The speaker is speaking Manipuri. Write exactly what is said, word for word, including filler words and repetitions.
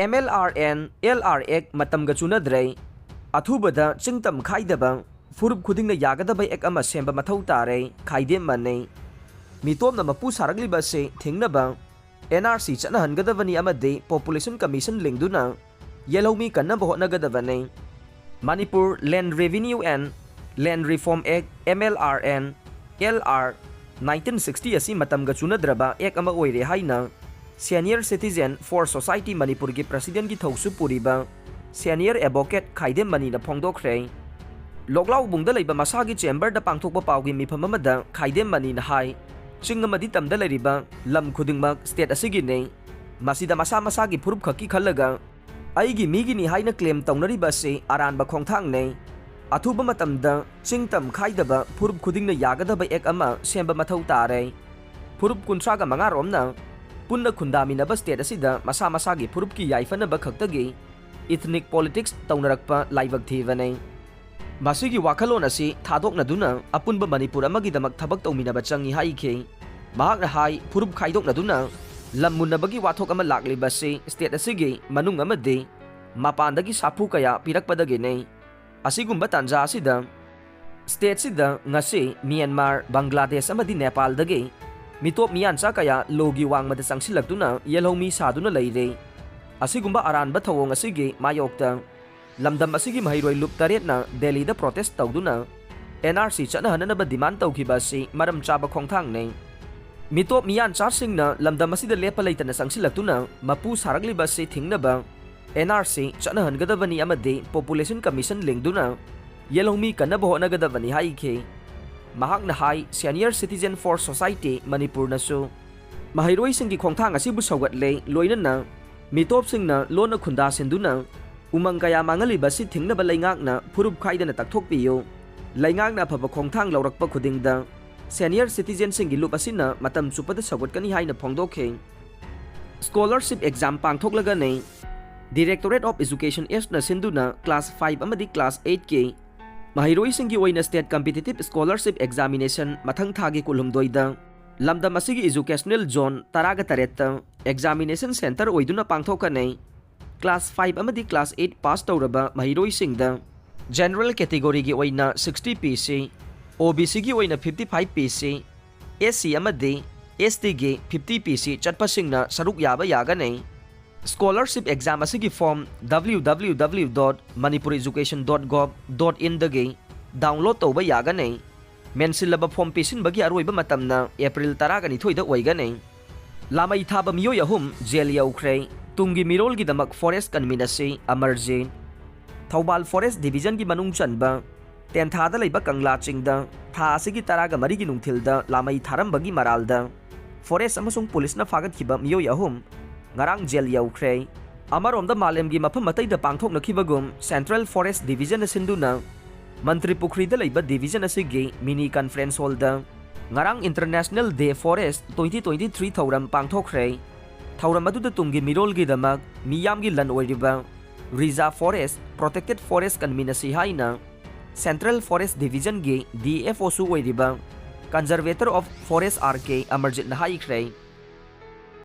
M L R and L R act ꯃꯇꯝꯒ ꯆꯨꯅꯗ꯭ꯔꯦ꯫ ꯑꯊꯨꯕꯗ ꯆꯤꯡꯇꯝ ꯈꯥꯏꯗꯕ, ꯐꯨꯔꯨꯞ ꯈꯨꯗꯤꯡꯅ ꯌꯥꯒꯗꯕ ꯑꯦꯛ ꯑꯃ ꯁꯦꯝꯕ ꯃꯊꯧ ꯇꯥꯔꯦ, ꯈꯥꯏꯗꯦꯝ ꯃꯅꯩ꯫ ꯃꯤꯇꯣꯞꯅ ꯃꯄꯨ ꯁꯥꯔꯛꯂꯤꯕ ꯑꯁꯤ ꯊꯤꯡꯅꯕ ꯑꯦꯟ ꯑꯥꯔ ꯁꯤ ꯆꯠꯅꯍꯟꯒꯗꯕꯅꯤ ꯑꯃꯗꯤ ꯄꯣꯄꯨꯂꯦꯁꯟ ꯀꯃꯤꯁꯟ ꯂꯤꯡꯗꯨꯅ ꯌꯦꯜꯍꯧꯃꯤ ꯀꯟꯅꯕ ꯍꯣꯠꯅꯒꯗꯕꯅꯤ꯫ Manipur Land Revenue and Land Reform Act, M L R and L R, nineteen sixty ꯑꯁꯤ ꯃꯇꯝꯒ ꯆꯨꯅꯗ꯭ꯔꯕ ꯑꯦꯛ ꯑꯃ ꯑꯣꯏꯔꯦ ꯍꯥꯏꯅ Senior Citizen for Society ꯃꯅꯤꯄꯨꯔꯒꯤ ꯄ꯭ꯔꯁꯤꯗꯦꯟꯒꯤ ꯊꯧꯁꯨ ꯄꯨꯔꯤꯕ ꯁꯦꯅꯤꯌꯔ ꯑꯦꯗꯚꯣꯀꯦꯠ ꯈꯥꯏꯗꯦꯝ ꯃꯅꯤꯅ ꯐꯣꯡꯗꯣꯛꯈ꯭ꯔꯦ꯫ ꯂꯣꯛꯂꯥꯎꯕꯨꯡꯗ ꯂꯩꯕ ꯃꯁꯥꯒꯤ ꯆꯦꯝꯕꯔꯗ ꯄꯥꯡꯊꯣꯛꯄ ꯄꯥꯎꯒꯤ ꯃꯤꯐꯝ ꯑꯃꯗ ꯈꯥꯏꯗꯦꯝ ꯃꯅꯤꯅ ꯍꯥꯏ, ꯆꯤꯡ ꯑꯃꯗꯤ ꯇꯝꯗ ꯂꯩꯔꯤꯕ ꯂꯝ ꯈꯨꯗꯤꯡꯃꯛ ꯁ꯭ꯇꯦꯠ ꯑꯁꯤꯒꯤꯅꯤ꯫ ꯃꯁꯤꯗ ꯃꯁꯥ ꯃꯁꯥꯒꯤ ꯐꯨꯔꯨꯞ ꯈꯛꯀꯤ ꯈꯜꯂꯒ ꯑꯩꯒꯤ ꯃꯤꯒꯤꯅꯤ ꯍꯥꯏꯅ ꯀ꯭ꯂꯦꯝ ꯇꯧꯅꯔꯤꯕ ꯑꯁꯤ ꯑꯔꯥꯟꯕ ꯈꯣꯡꯊꯥꯡꯅꯤ꯫ ꯑꯊꯨꯕ ꯃꯇꯝꯗ ꯆꯤꯡ ꯇꯝ ꯈꯥꯏꯗꯕ ꯐꯨꯔꯨꯞ ꯈꯨꯗꯤꯡꯅ ꯌꯥꯒꯗꯕ ꯑꯦꯛ ꯑꯃ ꯁꯦꯝꯕ ꯃꯊꯧ ꯇꯥꯔꯦ꯫ ꯐꯨꯔꯨꯞ ꯀꯨꯟꯊ꯭ꯔꯥꯒ ꯃꯉꯥ ꯔꯣꯝꯅ ꯄꯨꯟꯅ ꯈꯨꯟꯗꯥꯃꯤꯟꯅꯕ ꯁ꯭ꯇꯦꯠ ꯑꯁꯤꯗ ꯃꯁꯥ ꯃꯁꯥꯒꯤ ꯐꯨꯔꯨꯞꯀꯤ ꯌꯥꯏꯐꯅꯕ ꯈꯛꯇꯒꯤ ꯏꯊꯅꯤꯛ ꯄꯣꯂꯤꯇꯤꯛꯁ ꯇꯧꯅꯔꯛꯄ ꯂꯥꯏꯕꯛ ꯊꯤꯕꯅꯤ꯫ ꯃꯁꯤꯒꯤ ꯋꯥꯈꯜꯂꯣꯟ ꯑꯁꯤ ꯊꯥꯗꯣꯛꯅꯗꯨꯅ ꯑꯄꯨꯟꯕ ꯃꯅꯤꯄꯨꯔ ꯑꯃꯒꯤꯗꯃꯛ ꯊꯕꯛ ꯇꯧꯃꯤꯟꯅꯕ ꯆꯪꯏ ꯍꯥꯏꯈꯤ꯫ ꯃꯍꯥꯛꯅ ꯍꯥꯏ, ꯐꯨꯔꯨꯞ ꯈꯥꯏꯗꯣꯛꯅꯗꯨꯅ ꯂꯝ ꯃꯨꯟꯅꯕꯒꯤ ꯋꯥꯊꯣꯛ ꯑꯃ ꯂꯥꯛꯂꯤꯕ ꯑꯁꯤ ꯁ꯭ꯇꯦꯠ ꯑꯁꯤꯒꯤ ꯃꯅꯨꯡ ꯑꯃꯗꯤ ꯃꯄꯥꯟꯗꯒꯤ ꯁꯥꯐꯨ ꯀꯌꯥ ꯄꯤꯔꯛꯄꯗꯒꯤꯅꯤ꯫ ꯑꯁꯤꯒꯨꯝꯕ ꯇꯥꯟꯖꯥ ꯑꯁꯤꯗ ꯁ꯭ꯇꯦꯠꯁꯤꯗ ꯉꯁꯤ ꯃ꯭ꯌꯥꯟꯃꯥꯔ, ꯕꯪꯒ꯭ꯂꯥꯗꯦꯁ ꯑꯃꯗꯤ ꯅꯦꯄꯥꯜꯗꯒꯤ ꯃꯤꯇꯣꯞ ꯃꯤꯌꯥꯟꯆꯥ ꯀꯌꯥ ꯂꯣꯒꯤ ꯋꯥꯡꯃꯗ ꯆꯪꯁꯤꯜꯂꯛꯇꯨꯅ ꯌꯦꯜꯍꯧꯃꯤ ꯁꯥꯗꯨꯅ ꯂꯩꯔꯦ꯫ ꯑꯁꯤꯒꯨꯝꯕ ꯑꯔꯥꯟꯕ ꯊꯧꯑꯣꯡ ꯑꯁꯤꯒꯤ ꯃꯥꯌꯣꯛꯇ ꯂꯝꯗꯝ ꯑꯁꯤꯒꯤ ꯃꯍꯩꯔꯣꯏ ꯂꯨꯞ ꯇꯔꯦꯠꯅ ꯗꯦꯜꯂꯤꯗ ꯄ꯭ꯔꯣꯇꯦꯁ ꯇꯧꯗꯨꯅ ꯑꯦꯟ ꯑꯥꯔ ꯁꯤ ꯆꯠꯅꯍꯟꯅꯅꯕ ꯗꯤꯃꯥꯟ ꯇꯧꯈꯤꯕ ꯑꯁꯤ ꯃꯔꯝ ꯆꯥꯕ ꯈꯣꯡꯊꯥꯡꯅꯤ꯫ ꯃꯤꯇꯣꯞ ꯃꯤꯌꯥꯟꯆꯥꯁꯤꯡꯅ ꯂꯝꯗꯝ ꯑꯁꯤꯗ ꯂꯦꯞꯄ ꯂꯩꯇꯅ ꯆꯪꯁꯤꯜꯂꯛꯇꯨꯅ ꯃꯄꯨ ꯁꯥꯔꯛꯂꯤꯕ ꯑꯁꯤ ꯊꯤꯡꯅꯕ ꯑꯦꯟ ꯑꯥꯔ ꯁꯤ ꯆꯠꯅꯍꯟꯒꯗꯕꯅꯤ ꯑꯃꯗꯤ ꯄꯣꯄꯨꯂꯦꯁꯟ ꯀꯃꯤꯁꯟ ꯂꯤꯡꯗꯨꯅ ꯌꯦꯜꯍꯧꯃꯤ ꯀꯟꯅꯕ ꯍꯣꯠꯅꯒꯗꯕꯅꯤ ꯍꯥꯏꯈꯤ꯫ ꯃꯍꯥꯛꯅ ꯍꯥꯏ, Senior Citizen for Society ꯃꯅꯤꯄꯨꯔꯅꯁꯨ ꯃꯍꯩꯔꯣꯏꯁꯤꯡꯒꯤ ꯈꯣꯡꯊꯥꯡ ꯑꯁꯤꯕꯨ ꯁꯧꯒꯠꯂꯦ, ꯂꯣꯏꯅꯅ ꯃꯤꯇꯣꯞꯁꯤꯡꯅ ꯂꯣꯟꯅ ꯈꯨꯟꯗꯥꯁꯤꯟꯗꯨꯅ ꯎꯃꯪ ꯀꯌꯥ ꯃꯥꯡꯍꯜꯂꯤꯕ ꯑꯁꯤ ꯊꯤꯡꯅꯕ ꯂꯩꯉꯥꯛꯅ ꯐꯨꯔꯨꯞ ꯈꯥꯏꯗꯅ ꯇꯛꯊꯣꯛꯄꯤꯌꯨ꯫ ꯂꯩꯉꯥꯛꯅ ꯑꯐꯕ ꯈꯣꯡꯊꯥꯡ ꯂꯧꯔꯛꯄ ꯈꯨꯗꯤꯡꯗ ꯁꯦꯅꯤꯌꯔ ꯁꯤꯇꯤꯖꯦꯟꯁꯤꯡꯒꯤ ꯂꯨꯞ ꯑꯁꯤꯅ ꯃꯇꯝ ꯆꯨꯞꯄꯗ ꯁꯧꯒꯠꯀꯅꯤ ꯍꯥꯏꯅ ꯐꯣꯡꯗꯣꯛꯈꯤ꯫ ꯁ꯭ꯀꯣꯂꯔꯁꯤꯞ ꯑꯦꯛꯖꯥꯝ ꯄꯥꯡꯊꯣꯛꯂꯒꯅꯤ꯫ Directorate of Education Eastꯅ ꯁꯤꯟꯗꯨꯅ ꯀ꯭ꯂꯥꯁ ꯐꯥꯏꯚ ꯑꯃꯗꯤ ꯀ꯭ꯂꯥꯁ ꯑꯩꯠꯀꯤ ꯃꯍꯩꯔꯣꯏꯁꯤꯡꯒꯤ ꯑꯣꯏꯅ ꯁ꯭ꯇꯦꯠ ꯀꯝꯄꯤꯇꯤꯇꯤꯞ ꯁ꯭ꯀꯣꯂꯔꯁꯤꯞ ꯑꯦꯛꯖꯥꯃꯤꯅꯦꯁꯟ ꯃꯊꯪ ꯊꯥꯒꯤ ꯀꯨꯟꯍꯨꯝꯗꯣꯏꯗ ꯂꯝꯗꯝ ꯑꯁꯤꯒꯤ ꯏꯖꯨꯀꯦꯁꯅꯦꯜ ꯖꯣꯟ ꯇꯔꯥꯒ ꯇꯔꯦꯠꯇ ꯑꯦꯛꯖꯥꯃꯤꯅꯦꯁꯟ ꯁꯦꯟꯇꯔ ꯑꯣꯏꯗꯨꯅ ꯄꯥꯡꯊꯣꯛꯀꯅꯤ꯫ class five ꯑꯃꯗꯤ class eight pass ꯇꯧꯔꯕ ꯃꯍꯩꯔꯣꯏꯁꯤꯡꯗ general categoryꯒꯤ ꯑꯣꯏꯅ sixty P C, OBCꯒꯤ ꯑꯣꯏꯅ fifty five P C, SC ꯑꯃꯗꯤ STꯒꯤ fifty P C ꯆꯠꯄꯁꯤꯡꯅ ꯁꯔꯨꯛ ꯌꯥꯕ ꯌꯥꯒꯅꯤ꯫ Scholarship exam ꯑꯁꯤꯒꯤ form www dot manipur education dot gov dot inꯗꯒꯤ download ꯇꯧꯕ ꯌꯥꯒꯅꯤ꯫ ꯃꯦꯟꯁꯤꯜꯂꯕ form ꯄꯤꯁꯤꯟꯕꯒꯤ ꯑꯔꯣꯏꯕ ꯃꯇꯝꯅ April ꯇꯔꯥꯒ ꯅꯤꯊꯣꯏꯗ ꯑꯣꯏꯒꯅꯤ꯫ ꯂꯥꯃꯩ ꯊꯥꯕ ꯃꯤꯑꯣꯏ ꯑꯍꯨꯝ jail ꯌꯧꯈ꯭ꯔꯦ꯫ ꯇꯨꯡꯒꯤ ꯃꯤꯔꯣꯜꯒꯤꯗꯃꯛ forest ꯀꯟꯃꯤꯟꯅꯁꯤ, ꯑꯃꯔꯖꯤꯠ꯫ ꯊꯧꯕꯥꯜ forest divisionꯒꯤ ꯃꯅꯨꯡ ꯆꯟꯕ ꯇꯦꯟꯊꯥꯗ ꯂꯩꯕ ꯀꯪꯂꯥ ꯆꯤꯡꯗ ꯊꯥ ꯑꯁꯤꯒꯤ ꯇꯔꯥꯒ ꯃꯔꯤꯒꯤ ꯅꯨꯡꯊꯤꯜꯗ ꯂꯥꯃꯩ ꯊꯥꯔꯝꯕꯒꯤ ꯃꯔꯥꯜꯗ forest ꯑꯃꯁꯨꯡ ꯄꯨꯂꯤꯁꯅ ꯐꯥꯒꯠꯈꯤꯕ ꯃꯤꯑꯣꯏ ꯑꯍꯨꯝ ꯉꯔꯥꯡ jail ꯌꯧꯈ꯭ꯔꯦ꯫ ꯑꯃꯔꯣꯝꯗ ꯃꯥꯂꯦꯝꯒꯤ ꯃꯐꯝ ꯑꯇꯩꯗ ꯄꯥꯡꯊꯣꯛꯅꯈꯤꯕꯒꯨꯝ Central Forest Divisionꯅ ꯁꯤꯟꯗꯨꯅ ꯃꯟꯇ꯭ꯔꯤ ꯄꯨꯈ꯭ꯔꯤꯗ ꯂꯩꯕ division ꯑꯁꯤꯒꯤ mini conference hallꯗ ꯉꯔꯥꯡ International Day Forest twenty twenty three ꯊꯧꯔꯝ ꯄꯥꯡꯊꯣꯛꯈ꯭ꯔꯦ꯫ ꯊꯧꯔꯝ ꯑꯗꯨꯗ ꯇꯨꯡꯒꯤ ꯃꯤꯔꯣꯜꯒꯤꯗꯃꯛ ꯃꯤꯌꯥꯝꯒꯤ ꯂꯟ ꯑꯣꯏꯔꯤꯕ reserve forest, protected forest ꯀꯟꯃꯤꯟꯅꯁꯤ ꯍꯥꯏꯅ Central Forest Divisionꯒꯤ DFOꯁꯨ ꯑꯣꯏꯔꯤꯕ Conservator of Forest R K ꯑꯃꯔꯖꯤꯠꯅ ꯍꯥꯏꯈ꯭ꯔꯦ꯫